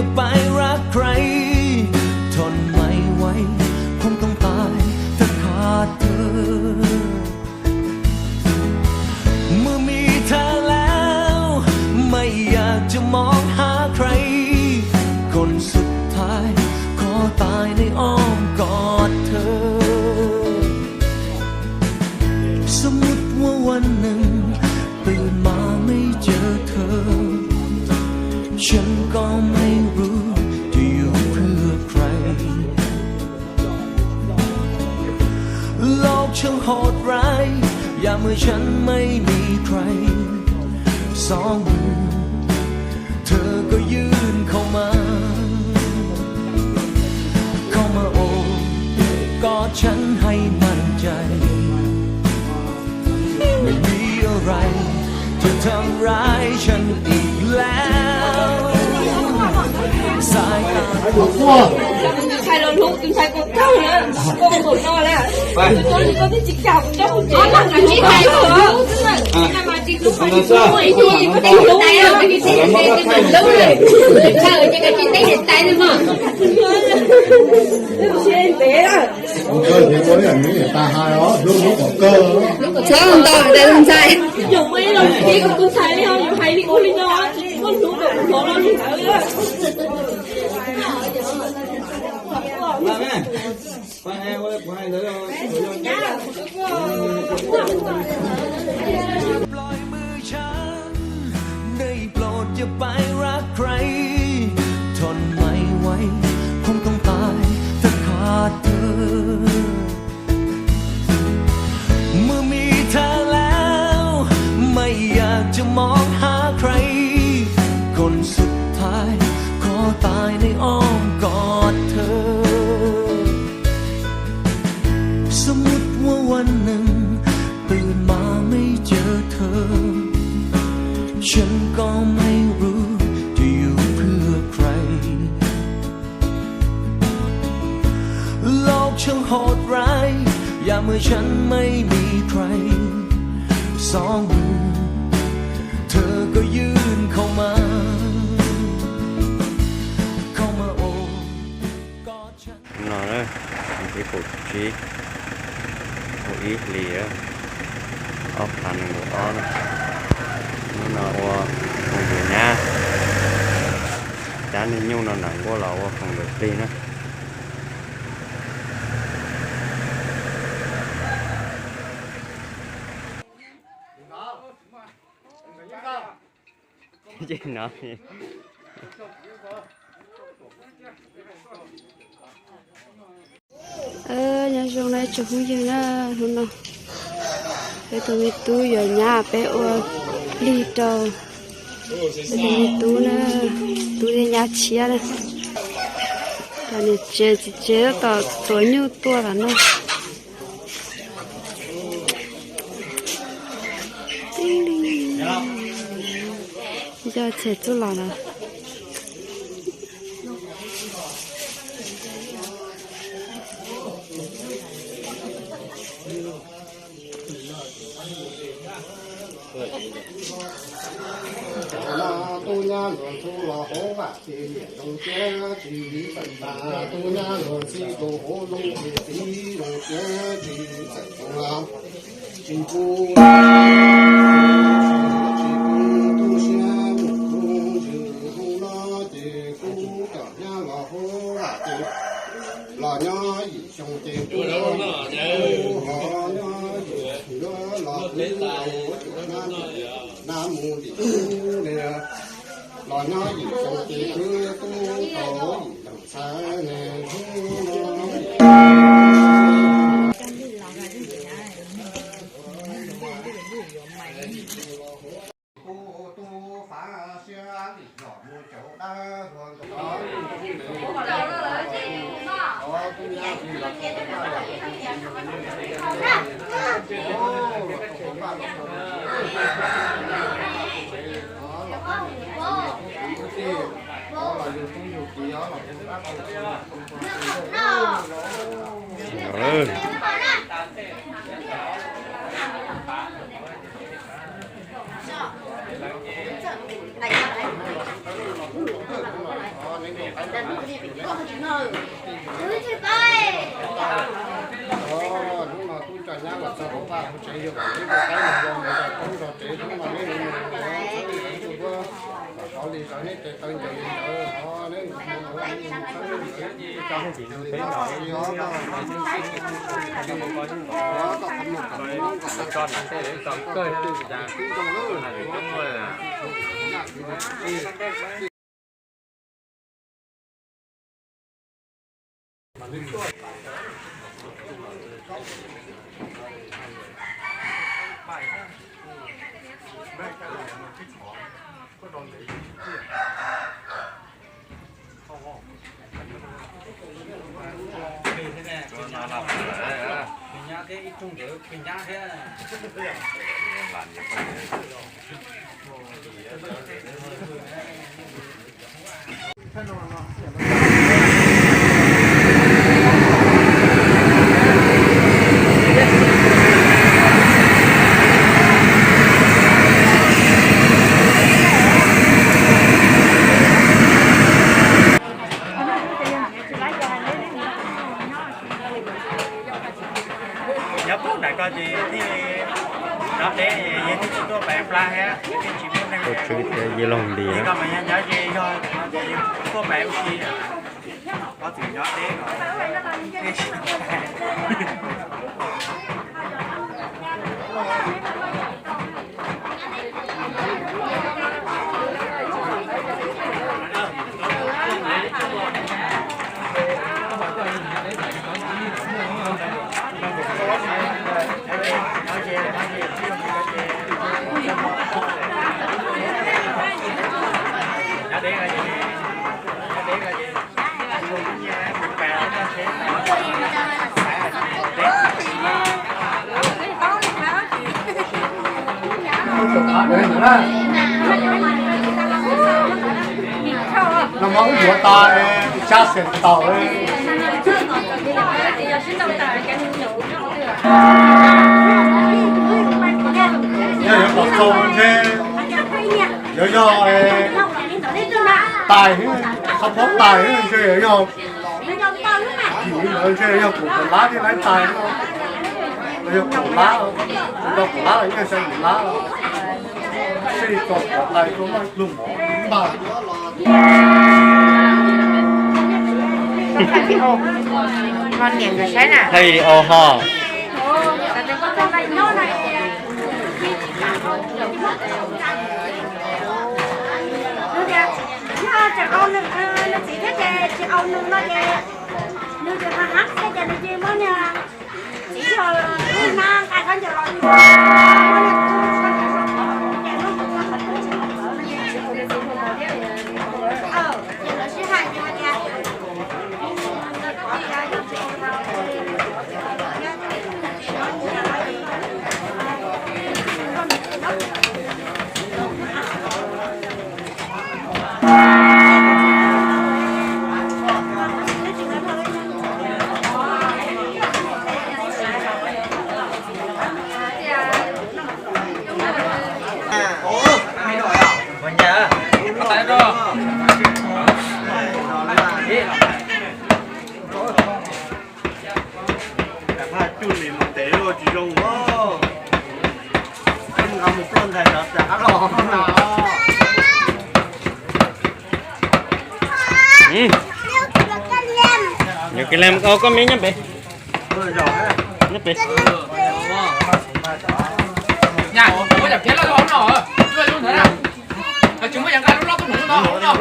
จะไปรักใคร ทนไม่ไหว คงต้องตายถ้าขาดเธอ เมื่อมีเธอแล้ว ไม่อยากจะมองหาใคร คนสุดท้าย ขอตายในอ้อมกอดเธอ สมมติว่าวันหนึ่ง ตื่นมาไม่เจอเธอ ฉันก็ไม่รู้จะอยู่เพื่อใคร โลกช่างโหดร้าย ยามเมื่อฉันไม่มีใคร สองมือ เธอก็ยื่นเข้ามา เข้ามาโอบกอดฉันให้มั่นใจ ไม่มีอะไรจะทำร้ายฉันอีกแล้ว สายตา Tus ntxhais los hlub, tus ntxhais kawm txog na, kawm txog no na. Tus ntxhais kawm txog no na. Txhob ntau ntawm tus ntxhais. Plob ได้โปรดอย่าไปรักใคร ทนไม่ไหว คงต้องตายถ้าขาดเธอ เมื่อมีเธอแล้ว ไม่อยากจะมองหาใคร คนสุดท้าย ขอตายในอ้อมกอดเธอ สมมติว่าวันหนึ่ง ตื่นมาไม่เจอเธอ ฉันก็ไม่รู้จะอยู่เพื่อใคร โลกช่างโหดร้าย ยามเมื่อฉันไม่มีใคร สองมือ เธอก็ยื่นเข้ามา เข้ามาโอบกอดฉัน No na, ib puas tsib, ua ib hlis, ob phav nees nkaum ob na. Hnub no ua khoom yuav nyab, cab niag nyuj no nram nkuaj los ua khoom yuav plig na. Nyob zoo na tsoom phooj ywg na, hnub no peb tus me tub yuav nyab, peb ua plig rau tus me tub na, tub thiab nyab tshiab na. Cov niam tsev txiv tsev tab tom tuav nyuj tuaj los no. Nco tshem txuj lom no. Tub nyab luag ntxhi los hauv vaj ces niam zoo tiab tsis txawm tas, tub nyab luag ntxhi rau hauv loog ces txiv zoo tiab tsis txawm tas. Tsis pub, tsis pub tu siab mus kuv ntsws hu no ces kuv cov nyab los hauv vaj ces los nyob yim xyoo ces kuv los nyob yim xyoo los kuv tau cov nyab nab mus tim kuv ne. Los nyob yim xyoo ces kuv tub tau yim leej ntxhais ne. Kuv tub fav siab lim zom mus caum dab luag ntawd. Hnub no tub tso nyab los txog hauv vaj hauv tsev, yog kom neb ua qaib mus zoo, neb toob nrog tsev hnub no neb mus ua txhawb ntuj tuaj, kom sov li sov, neb tes taw ncaws li ncaws, neb mus ua txhawb ntuj tsev. Nyob pem nram ko ces thiaj nyob deb, yeej tsis tuaj pem plab thiab, yeej tsis muaj neeg. Tuaj tshwm thiab yeej laug nti na. Koj mas nyob nyob ces yog tuaj pem ua si, koj txwm nyob deb ko. No mas wb yuav tas, tsab xeem taus. Yog yuav kom txaus ntshe yuav yog tais, qhov phob tais ntshe yuav yog kim, ntshe yog kaum tawm lab thiaj laib tais no. Yog kaum lab, rau kaum lab los yeej xya yim lab. Sij txog qhov tais rau maj lug mov npaj. Thaij video ho. Coj li mus ntev luaj tsis zoo os. Nqa mus pluaj ntxhais sawv daws los. Yuav kis lam koj me nyob pem. Nyob pem. Nyaj, muab cov phiab loj rau hauv no, loj lub ntawd na. Tsis muab cov nqa lub loj tuaj mus no hauv no.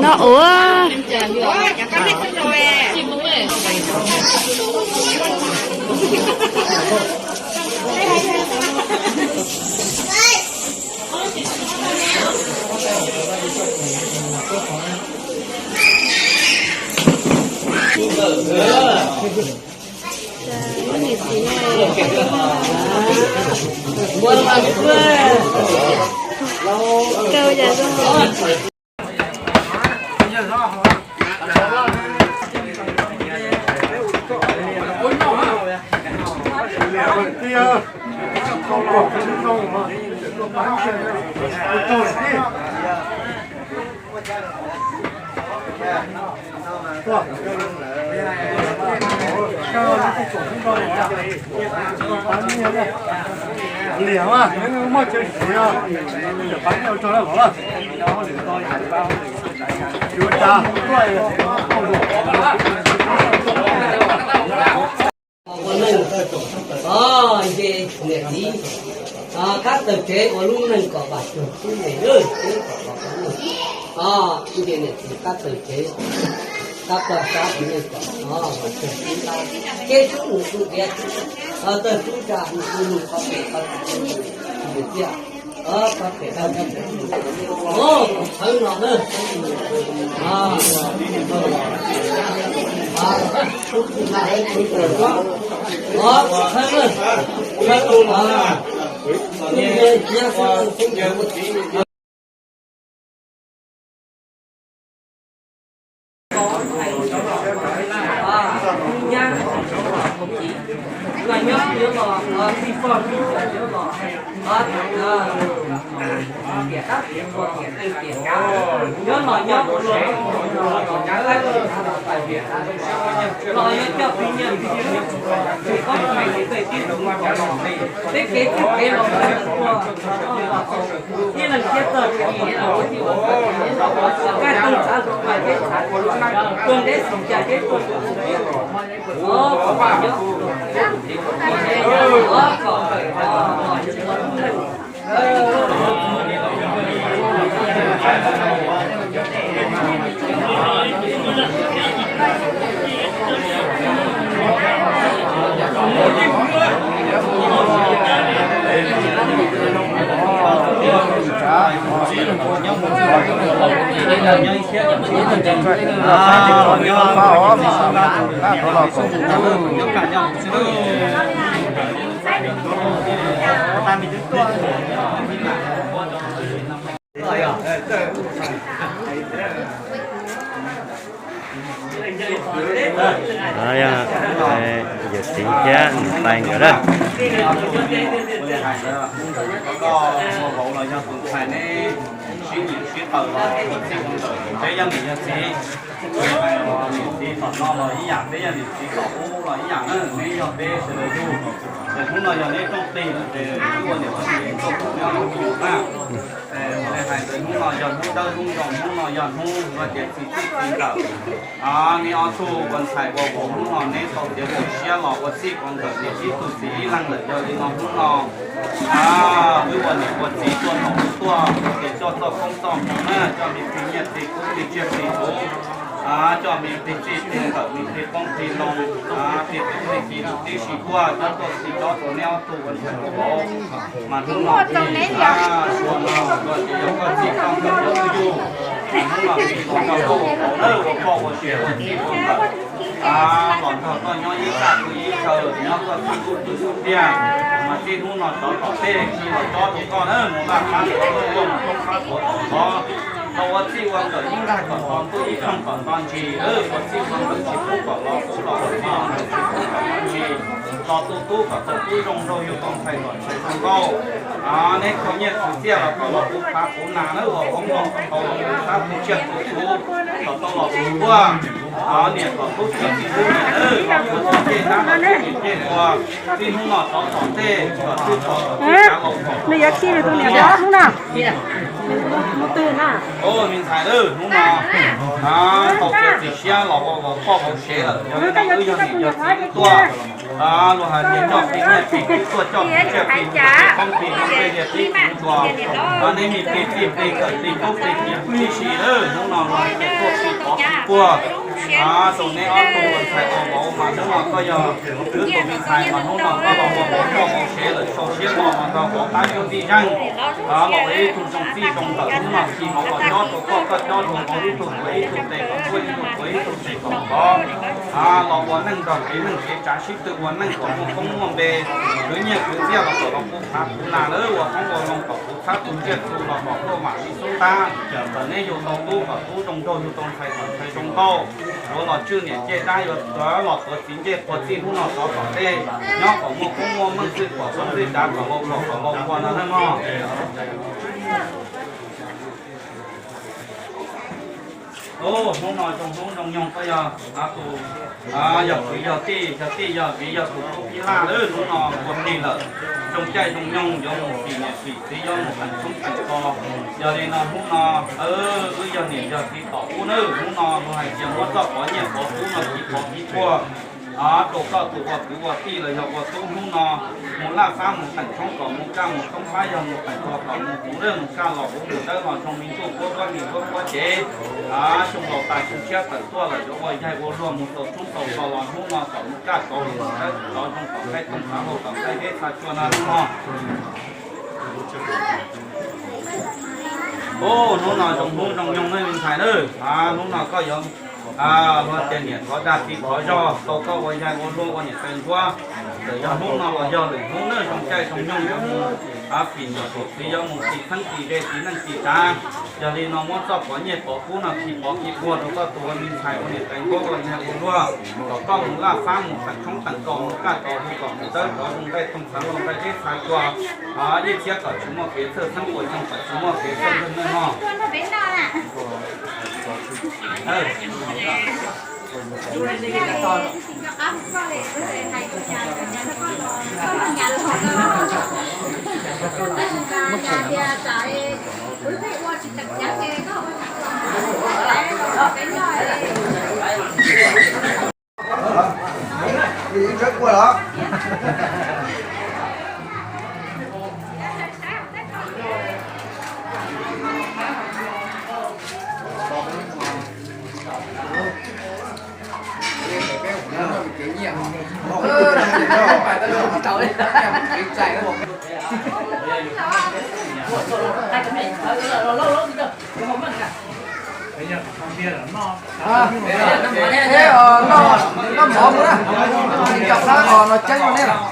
No ua. Lub niam txiv no, kawg yam zoo. Liam, muaj chaw siav, pab ua rau lawm. Ua cas tuaj. Ua neej, o, nce niam txiv, o, kab tawg tsev ua lub neej kom vam tug tub me, o, nce niam txiv kab tawg tsev, kab tawg sab ua neej kom, o, vam tug tub, keb tub nus tub diav, o, tawg tub tsa nus tub nus qhov pem qhov txiv, o, qhov pem qhov txiv, o, thawv no na, o, o, thawv na, thawv, o, Yog yawm txiv thiab niam tais nkawd na. Peb yog niam yog txiv, niam txiv tom no los ib yam, peb yog niam txiv tom ub los ib yam na, neb yog peb sawv daws yug. Ces hnub no yog neb rooj qis lawm ces wb ua niam ua txiv tuaj pub neb ob tug me nyuam na. Ua li hais tias hnub no yog hnub dawb hnub zoo, hnub no yog hnub ua tias txi txij txi nkawm. Neb ob tug ua ntxhais ua vauv hnub no neb tau tiav nkaus siab los ua txij ua nkawm niam ib tug txiv ib leeg lawm. Yog li no hnub no wb ua niam ua txiv tuaj no tuaj ua tias coj txoj koob txoj hmoov na, coj me ntsis nyiaj txiag kub me ntsis tsiaj txiag txhu, coj me ntsis txij ntxiv nkawm me ntsis qoob ntxiv loo, ntxiv tub ntxiv kiv tib si tuaj, coj tuaj txi cob rau neb ob tug ua ntxhais ua vauv. Mas hnub no txi, ua no ua tias yog koj txij koj nkawm yog wb yug, mas hnub no txi los nrog koj ua vauv na, ua poj ua sev ua txij ua nkawm, los nrog koj nyob ib sab ib chaw, nyob koj txhib lub tw xub tiag. Mas txij hnub no rov tom tej txi los cob rau koj na, mus laj qab tuav tuaj, mus roob qab tuav tuaj, los ua txij ua nkawm ib ntaj kom txo ntuj ib thooj kom txo ntsis, ua txij ua nkawm tsis pub kom los kub los ua txij ua nkawm tsis pub kom txo ntsis, los tu tub kom tau tub zoo nraug, yug tau ntxhais kom ntxhais zoo nkauj. Neb khaws nyiaj khaws txiaj los kom los puv phav puv nas na, ua hoob los kom tau los puv sab puv tsiaj puv txhu, kom tau los puv tuaj. Niam kom tub txiv txi tub niam, los puv txoj ceg nab los txi niam ceg tua. Txij hnub no rov tom tej kom txwj txhom kom txwj kav los kom nws yuav khi tus niam hnub no. Me ntxhais, hnub no tau tiav txim siab los ua vauv poj vauv sev lawm, yog li no wb yog niam yog txiv tuaj. Luag hais tias coj plig nyiaj plig kub tuaj, coj plig tsiaj plig txhu, plig qoob plig loo, plig liaj plig kuv tsuas, neb me plig txij plig nkawm plig tub plig kiv tib si lawm. Hnub no los ces tuaj plig pov plig puag rau neb ob tug ua ntxhais ua vauv, mas hnub no koj yog wb tus me ntxhais, mas hnub no koj los ua vauv poj vauv sev lawm, sau siab mos los nrog vauv qab cuab tij zeej, los ua ib tug zoo txij zoo nkawm. Hnub no khi hmoov los cob rau koj, koj cob rau vauv, ib tug tuav ib tug tes kom tuaj, ib tug tuav ib tug tes kom khov. los ua neej nrog kev neej kev tsav sib tw ua neej kom muaj koob muaj npe, khwv nyiaj khwv txiaj los kom los kuv phav kuv nas lawm, ua qoob ua loo kom kuv txhab tus ntsiaj tus los kom tuaj mam li xub ntab, kom neb yug tau tub kom tub zoo nraug, yug tau ntxhais kom ntxhais zoo nkauj, yuav los tswj niam cej dab, yuav los tuav txiv ncej puag txij hnub no rov tom ntej, nyob kom muaj koob muaj meej, txwj kom txhua txwj dav kom los kom los ua no nawb mog. Hnub no zoo hnub zoo nyoog koj yog tus, yog kwv yog tij, yog tij yog viv, yog tus tub tij laj lawm, hnub no ua tij lawm, zoo caij zoo nyoog yuav mus fim niam fim txiv, yuav mus teem tshoob teem kos. Yog li no hnub no wb yog niam yog txiv tom ub nawb, hnub no luag hais tias muab txoj pov nyiaj pov kub no khi pov khi puag rau koj tus ua kwv ua tij los yog ua tub hnub no, mus laj fab mus teem tshoob kom mus kaj, mus toob fab yog mus teem kos kom mus huv lawm, mus kaj los huv, mus dawb los zoo li ntuj, puab puab nti puab puab cev, xyoo laus tas xyoo tshiab tawm tuaj lawm yuav ua yaig ua luag, mus tau tshoob tau kos los hnub no kom mus kaj tod los mus dawb tod, zoo kom nqaij tooj xav laug kom nqaij deb txha tsua no hnub no. Hnub no zoo hnub zoo nyoog nawb me ntxhais nawb, hnub no koj yuav luag tias niam thov dag txiv thov zog, tau koj ua yaig ua luag ua niam tais ncuab, txawm yog hnub no los yog lwm hnub nawb, zoo caij zoo nyoog yuav mus fim niam fim txiv, yuav mus fim txheeb fim ze, fim neej fim tsav. Yog li no muab txoj pov nyiaj pov kub no khi pov khi puag rau koj tus ua me ntxhais ua niam tais ncuab ua yaig ua luag, kom koj mus laj fab mus teem tshoob teem kos, mus kaj tod huv kom mus dawb tod, zoo nqaij tooj xav laug nqaij deb txha tsua, yeej thiab kom tsis muaj kev txhawj xeeb quas nyoog, kom tsis muaj kev txhawj nqeeg nawb mog. Noj mov mus na, cov qab os no ceeb rau neb lawm.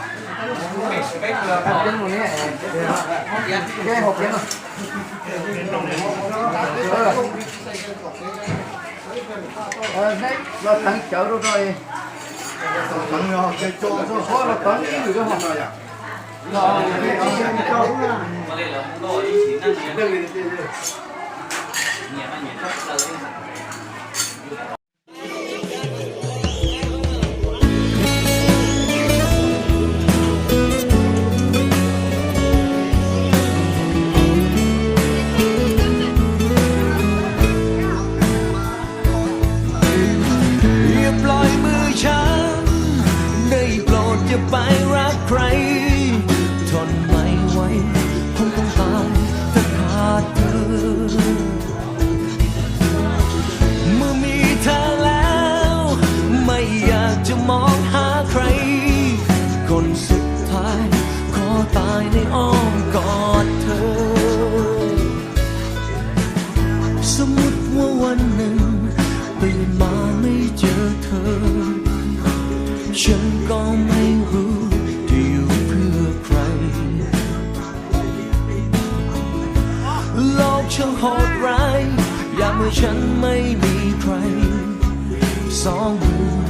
Ceeb rau neb, ceeb hauv peb no. Neb los teev cawv rau, los teev ib lwm rau hos.อย่าปล่อยมือฉัน ได้โปรดอย่าไปรักใคร ทนไม่ไหว คงต้องตายถ้าขาดเธอ เมื่อมีเธอแล้ว ไม่อยากจะมองหาใคร คนสุดท้าย ขอตายในอ้อมกอดเธอ สมมติว่าวันหนึ่ง ตื่นมาไม่เจอเธอ ฉันก็ไม่รู้จะอยู่เพื่อใคร โลกช่างโหดร้าย ยามเมื่อฉันไม่มีใคร สองมือ